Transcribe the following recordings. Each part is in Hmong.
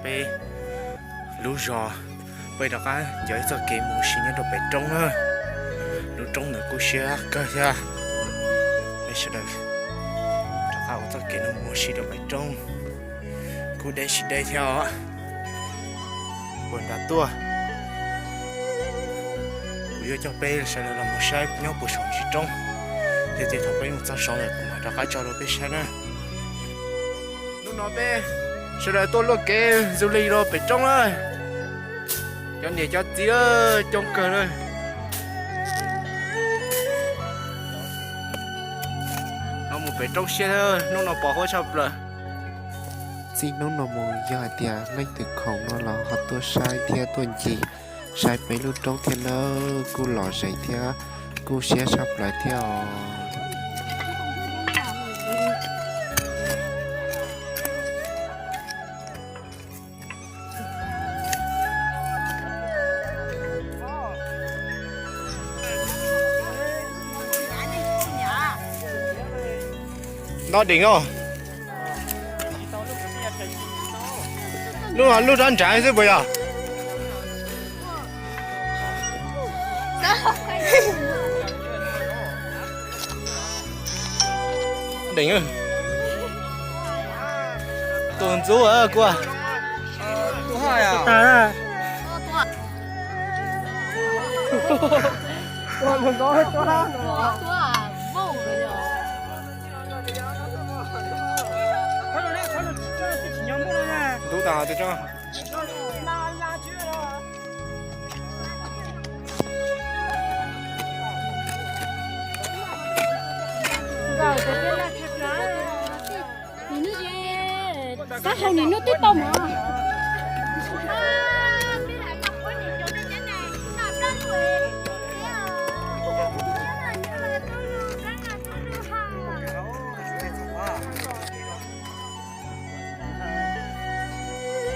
Peb lub zos, peb rov qab cog ib txoj kev mus ua si nyob rau pem roob na. Lub roob ntawd kuj siab kawg thiab. Peb sawv daws rov qab ua txoj kev no mus ua si rau pem roob, kuj deb tsis deb thiab os. Puag nram tuaj, kuv yuav coj peb sawv daws los mus saib nyob puag saum ntsis roob, thiab thaum peb mus txog saud lawm kuv mam rov qab tso rau peb saib na. Hnub no peb sawv daws tuaj luaj kev du lịch rau pem roob lawm. Cov niam cov txiv coob kawg lawm. No mus pem roob siab, hnub no pos huab tshaj plaws. Txij hnub no mus yog hais tias leej twg khoom no los ho tuaj saib thiab tuaj ncig saib peb lub roob thiab nawb, kuj lom zem thiab kuj siab tshaj plaws thiab os. Nto deem os. Lub, lub rab nrad xwb puas yog? Deem, tus ntxub kuv. Ntub tas tus tso. Xab hau nim no twb tau mov.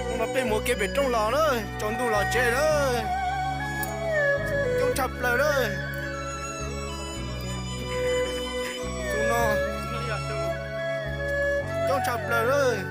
Hnub no peb mus kev pem roob los na, tsaus ntuj los tsev lawm. Coob tshaj plaws lawm. Tus no coob tshaj plaws lawm.